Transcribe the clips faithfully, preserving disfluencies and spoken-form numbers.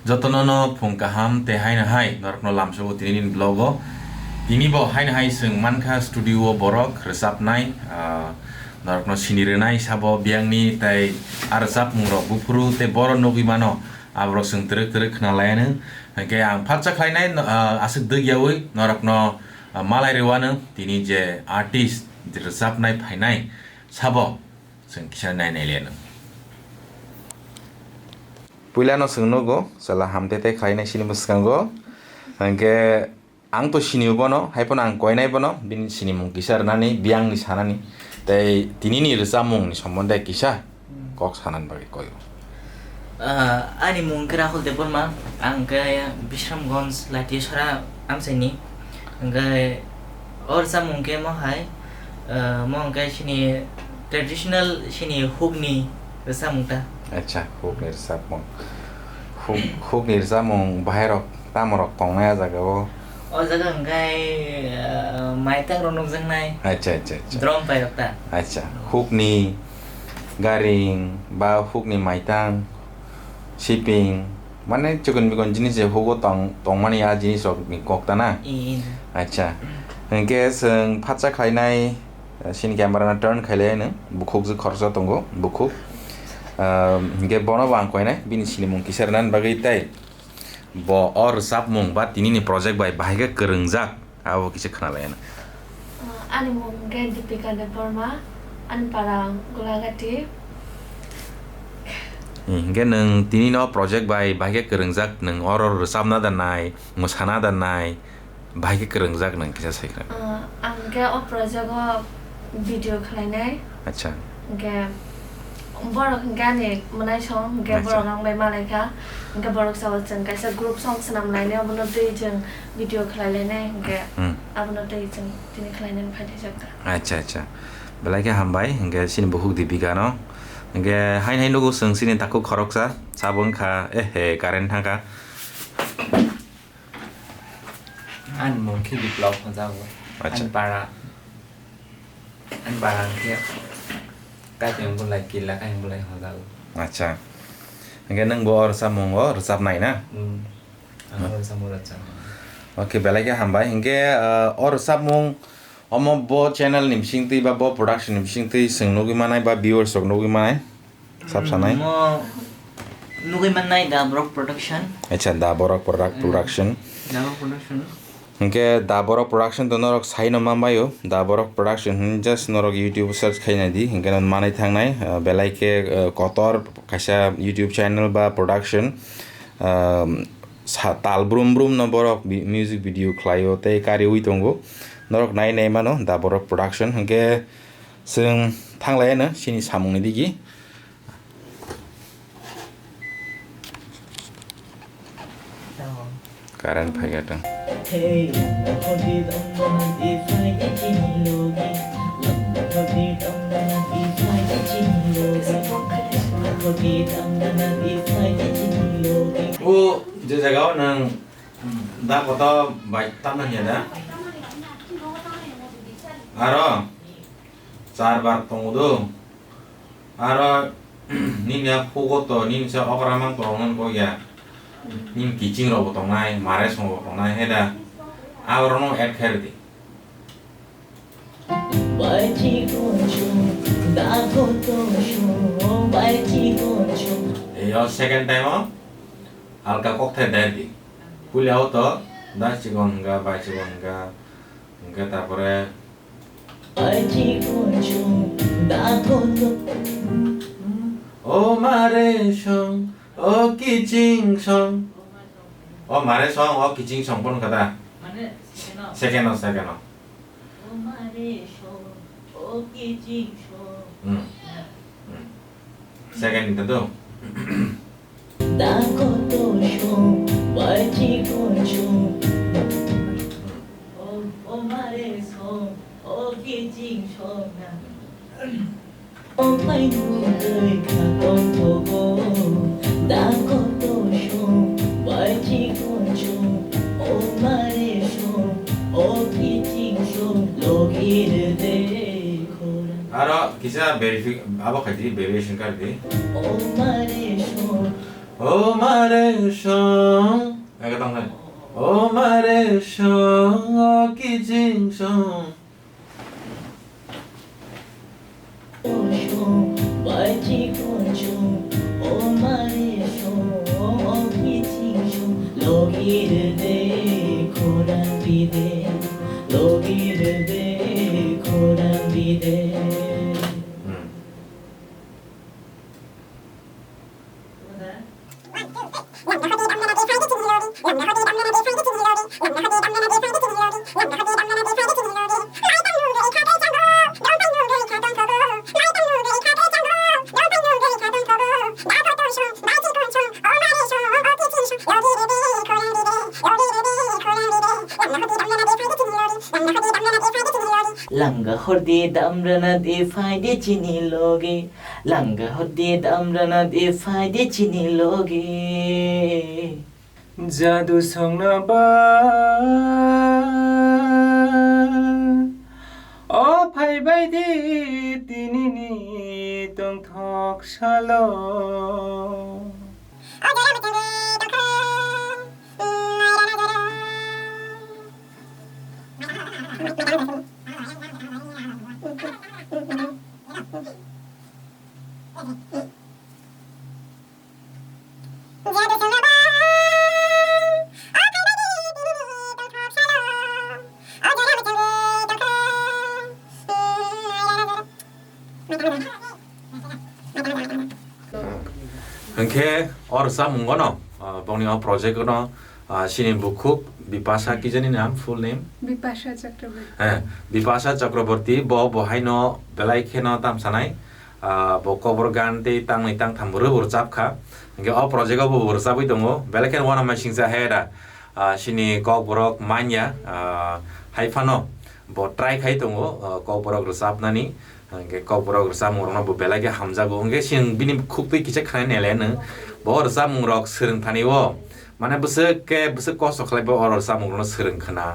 Jotono no phung kaham tei haino hai norokno lamsogo tini ni vlog o. Tini bo haino hai chwng mankha studio o borok rwchapnai, ah, norokno sini rwnai sabo biyangni tei a rwchapmung rok buphuru tei boro nugwi mano aborok chwng twrwk twrwk khna lai anw. Hwnkhe ang phatsa khlainai, ah, aswk dwgyaui norokno, ah, malai rwano tini je artist je rwchapnai phainai sabo. Chwng kisa nai nai le nw. Puila no chwng nugo, chwla hamte tei khlainai sini bwskango. Hwnkhe ang to sini bono, hai phano ang koinai bono, bini sinimung kisa rwnani, biyang ni sanani. Tei tini ni rwchapmung ni sombonde kisa Hmm. kok sanani bagwi koio. Ah, ani mung khe Rahul Debbarma, ang khe Bisramganj Latiasora amchaini. Hwnkhe o rwchapmung khe mo hai, ah, mo hwnkhe chini traditional chini hukni rwchapmung ta. Acha, hukni rwchapmung. Huk, hukni rwchapmung bahai rok tamo rok tongnai a jaga o? O jaga hwnkhe, ah, maitang rok nukjaknai. Acha, acha, acha. Drum pai rok ta. Acha, hukni garing ba hukni maitang, siping, mane chikon mikon jinis je hugo tong, tongmani a jinis rok ni kok ta na? Ee. Acha. Hwnkhe chwng phatsa khlainai, eh, sini camera no turn khailai no, bukhuk je khoroksa tongo, bukhuk. Ah, hwnkhe bono bo ang koinai, bini sinimung kisa rwnani bagwi tei bo o rwchapmung ba tini ni project bai bahai khe kwrwngjak. Abo kisa khna lai ano. Ah, ani mung hwnkhe Deepika Debbarma, ani para Golagati. Hmm, hwnkhe nwng tini no project bai bahai khe kwrwngjak, nwng oro rwchapna da nai, mwsana da nai, bahai khe kwrwngjak nwng kisa sai khna. Ah, ang hwnkhe o project o video khlainai. Acha. Hwnkhe borok hwnkhe ani mwnaisong, hwnkhe Acha. borok ang bai malaikha. Hwnkhe borok sao chwng kaisa group song swnam lainai, obono twi chwng video khlai lainai, hwnkhe Hmm. abono twi chwng tini khlainani phaithai jak kha. Acha, acha. Belai khe hambai, hwnkhe chini bukhuk Deepika no. Hwnkhe haino hai nugo chwng chini takhuk khoroksa, sabo wngkha, eh, he, current thangkha. Ani mung khe Biplab hwnjago. Acha. Ani para, ani para hwnkhe Kaitor Bulai, Killa Kaitor Bulai hwnjago. Acha. Hwnkhe nwng bo o rwchapmung o rwchapnai na? Hmm. Ang o rwchapmung rwchapnai. Okay, belai khe hambai. Hwnkhe, ah, o rwchapmung omo bo channel ni bisingtwi ba bo production ni bisingtwi chwng nugwi manai ba viewers rok nugwi manai? Sab sanai. Mo nugwi mannai Da Borok Production. Acha, Da Borok Product, Mm. Production. Da Borok Production. Hwnkhe Da Borok Production to norok saino manbaio. Da Borok Production hwn just norok YouTube search khaina di. Hwnkhe no manai thangnai, ah, belai khe, ah, kotor kaisa YouTube channel ba production, ah, sa-, tal brum brum no borok bi-, music video khlaio tei kariui tongo. Norok nai nai mano Da Borok Production. Hwnkhe Chwng thanglaiano chini samungni digi. Current phaigatong. O je jaga o nwng da koto bai tamna hiya da? Aro. Char bar tongo do. Aro nini a hugo to nini sa okra mang tong nang kok ya. Nini kiching rok bo tongnai, mare song bo tongnai, he da. Aborok no add khe rwdi. Ei o second time o halka kokthai dai di. Puila o to da chikon hwnga, bai chikon hwnga, hwnkhe tarpore O mare song, o kiching song. O mare song, o kiching song pono kada? Mane, second o. Second o, second o. O mare song, o kiching song. Hmm. Hmm. Second ni to. Da kotor song, bai chikon song. O, o mare song, o kiching song na. O pai nung twi kha tong thogo. Verifi-, abo khai di, variation khai di. O mare shong. O mare shong. Ekdom khai. O mare shong, o kijing shong. Hmm. Langa hor de damrana de phai de chini loge. Langa hor de damrana de phai de chini loge. Jadu songna ba o phai bai de tinini tongthok salo. Hwnkhe o rwchapmung no, ah, bongni o project no, ah, chini bukhuk Bipasha, ki jani nam, full name? Bipasha Chakraborty. Eh, Bipasha Chakraborty, bo, bo haino belai kheno tam sanai, ah, bo Kokborok gan tei tangni tangtham rwbo rwchap kha. Hwnkhe o project o bo rwchapwi tongo, belai kheno uanama singcha he da. Ah, chini Kokborok manya, ah, hai phano bo try khai tongo, ah, Kokborok rwchapnani, hwnkhe Kokborok rwchapmung rokno bo belai khe hamjago, hwnkhe chwng bini khuktwi kisa khwnai nailai anw, bo rwchapmung rok swrwng thani o, mane bwswk khe bwswk kosto khlai bo oro rwchapmung rokno swrwng khwna,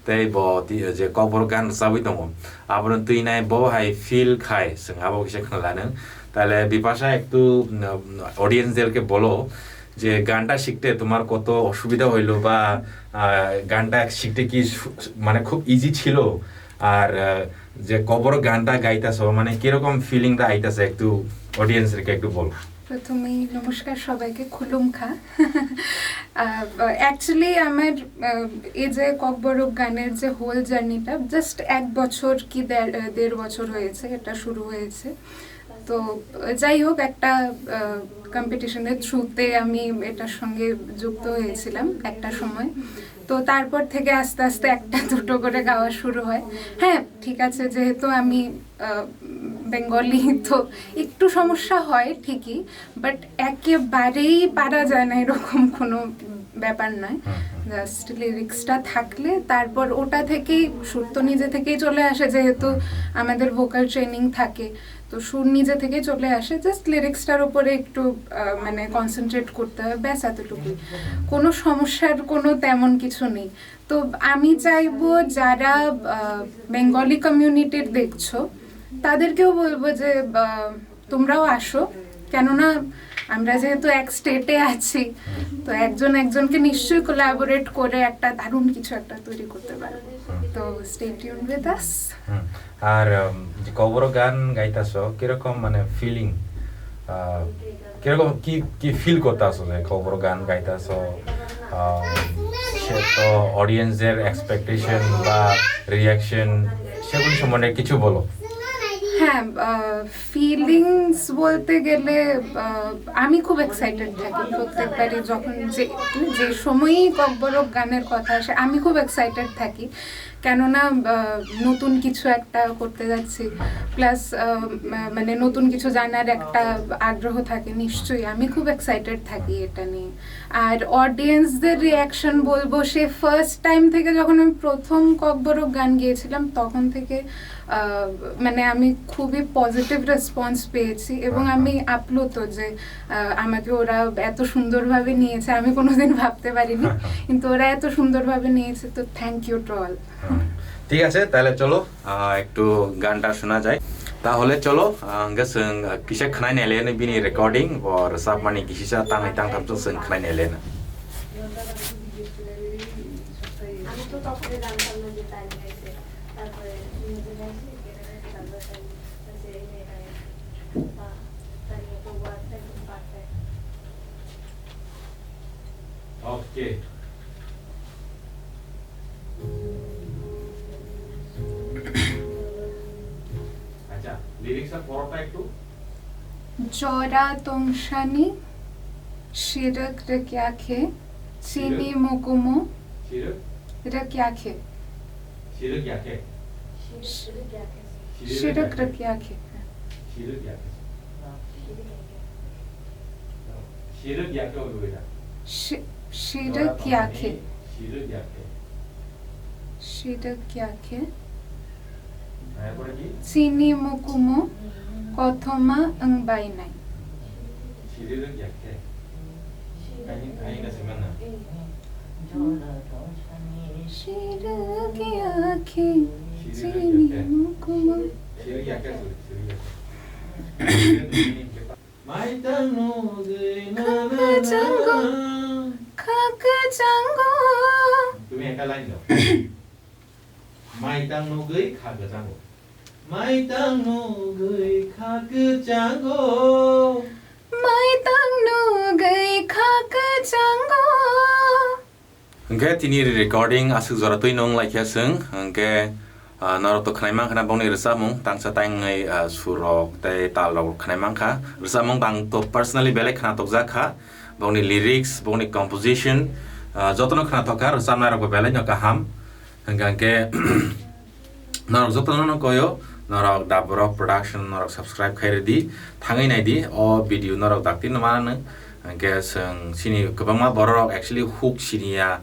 tei bo ti-, je Kokborok gan rwchapwi tongo, abono twi nai bo hai feel khai chwng abo kisa khwnai anw, taile Bipasha ektu, mm, audience derke bolo, যে গানটা শিখতে তোমার কত অসুবিধা হইলো বা, আহ, গানটা শিখতে কি সু-, মানে খুব ইজি ছিল? আর, আহ, যে কবর গানটা গাইতাছো, মানে কিরকম ফিলিংটা আইতাছে একটু অডিয়েন্স রেকে একটু বলো। প্রথমেই নমস্কার সবাইকে, খুলুম খা। আহ, অ্যাকচুয়ালি আমার, আহ, এই যে ককবরক গানের যে হোল জার্নিটা, জাস্ট এক বছর কি দেড়, আহ, দেড় বছর হয়েছে এটা শুরু হয়েছে। তো, আহ, যাই হোক, একটা, আহ, কম্পিটিশনের থ্রুতে আমি এটার সঙ্গে যুক্ত হয়েছিলাম একটা সময়। তো তারপর থেকে আস্তে আস্তে একটা দুটো করে গাওয়া শুরু হয়। হ্যাঁ, ঠিক আছে, যেহেতু আমি, আহ, বেঙ্গলি, তো একটু সমস্যা হয় ঠিকই, বাট একেবারেই পারা যায় না এরকম কোনো ব্যাপার নয়। হুম, হুম। জাস্ট লিরিক্সটা থাকলে তারপর ওটা থেকেই, সুর তো নিজে থেকেই চলে আসে, যেহেতু হুম, হুম। আমাদের ভোকাল ট্রেনিং থাকে, তো সুর নিজে থেকেই চলে আসে, জাস্ট লিরিক্সটার উপরে একটু, আহ, মানে কনসেন্ট্রেট করতে হয়, ব্যাস এতটুকুই। কোনো সমস্যার কোনো তেমন কিছু নেই। তো আমি চাইবো যারা, আহ, বেঙ্গলি কমিউনিটির দেখছো, তাদেরকেও বলবো যে, আহ, তোমরাও আসো, কেননা আমরা যেহেতু এক স্টেটে আছি, তো একজন একজনকে নিশ্চয়ই কোলাবোরেট করে একটা দারুণ কিছু একটা তৈরি করতে পারবো। তো stay tuned with us. হুম। আর, উম, যে কবর গান গাইতাছো, কিরকম মানে ফিলিং, আহ, কিরকম কি, কি ফিল করতাছো যে কবর গান গাইতাছো? আহ, সে তো অডিয়েন্সের এক্সপেকটেশন বা রিয়াকশন, সেগুলি সম্বন্ধে কিছু বলো। হ্যাঁ, আহ, ফিলিংস বলতে গেলে, আহ, আমি খুব এক্সাইটেড থাকি প্রত্যেকবারই, যখন যে, যে সময়ই ককবরক গানের কথা আসে, আমি খুব এক্সাইটেড থাকি। কেননা, আহ, নতুন কিছু একটা করতে যাচ্ছি, প্লাস, আহ, মা-, মানে, নতুন কিছু জানার একটা আগ্রহ থাকে নিশ্চয়ই। আমি খুব এক্সাইটেড থাকি এটা নিয়ে। আর অডিয়েন্সদের রিয়াকশন বলবো, সে ফার্স্ট টাইম থেকে যখন আমি প্রথম ককবরক গান গেয়েছিলাম, তখন থেকে, আহ, মানে, আমি খুবই পজিটিভ রেসপন্স পেয়েছি এবং আমি আপ্লুত যে, আহ, আমাকে ওরা এত সুন্দরভাবে নিয়েছে। আমি কোনোদিন ভাবতে পারিনি, কিন্তু ওরা এত সুন্দরভাবে নিয়েছে, তো thank you to all. হুম। ঠিক আছে, তাহলে চলো, আহ, একটু গানটা শোনা যায়। Tahole cholo, ah, hwnkhe chwng, ah, kisa khwnai naileno bini recording, bo rwchapmani kisisa tangni tangthamsok chwng khwnai naileno. আমি তো তখনই জানতাম না যে তাই নিয়ে আসে। তারপরে নিউজে আসে, এটা নাকি তারপরে তাই আসে, এই মেয়েটা আসে। বা তাই নিয়ে তো ওয়ার্কটা একদম পারফেক্ট। ওকে। আচ্ছা, লিরিক্সটা পড়োটা একটু। Jora tongsani, sirwk rwkyakhe, chini mukumu rwkyakhe. Sirwk yakhe. Sirwk rwkyakhe. Sirwk yakhe. Sirwk yakhe o lubida. Si-, sirwk yakhe. Sirwk yakhe. Sirwk yakhe. Ayapore ki? Chini mukumu kothoma wng bainai. Sirwk yakhe. Kahi, kahi na semana. Sirwk yakhe. Sirwk chini yakhe. Mukumu. Sirwk yakhe, sorry, sirwk yakhe. Maitang nugwi na na na. Khakchango, khakchango. Tumi ekta line do. Maitang nugwi khakchango. Maitang nugwi khakchango. Maitang nugwi khakchango. Hwnkhe tini recording aswk jora twi nung laikha chwng, hwnkhe, ah, norok to khwnai mankha na bongni rwchapmung, tangsa tangwi, ah, surok tei talrok khwnai mankha. Rwchapmung bang to personally belai khna tokjak kha, bongni lyrics, bongni composition, ah, jotono khna tokkha, rwchapnairokbo belai no kaham. Hwnkhe, hwnkhe, Norok jotono no koyo, norok Daborok Production norok subscribe khai rwdi, thangwi naidi, o video norok dakti no mananw. Hwnkhe chwng chini kwbangma borok actually huk siniya,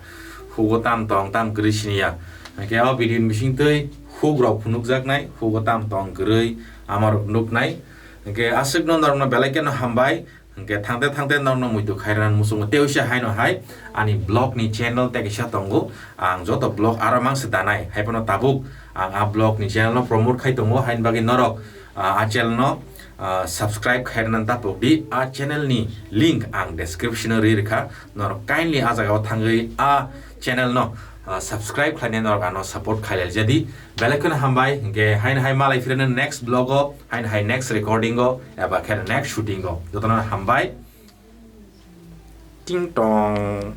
hugo tam tong, tam kwrwi siniya. Hwnkhe o video ni bisingtwi huk rok phunukjaknai, hugo tam tong kwrwi amorok nuknai. Hwnkhe aswkno norokno belai kheno hambai. Hwnkhe thangte thangte norokno muitu khairana muchungo. Tei uisa haino hai ani vlog ni channel tei kisa tongo. Ang joto vlog aro mangsa danai. Haiphano tabuk ang a vlog ni channel no promote khai tongo. Haini bagwi norok, ah, a channel no, ah, subscribe khairana tapuk di. A channel ni link ang description o ri rwkha. Norok kindly a jaga o thangwi a channel no, ah, subscribe khlainai norok ano support khailai jadi. Belai kheno hambai. Hwnkhe haino hai malai phirano next vlog o. Haino hai next recording o eba khe next shooting o jotono hambai. Ting tong.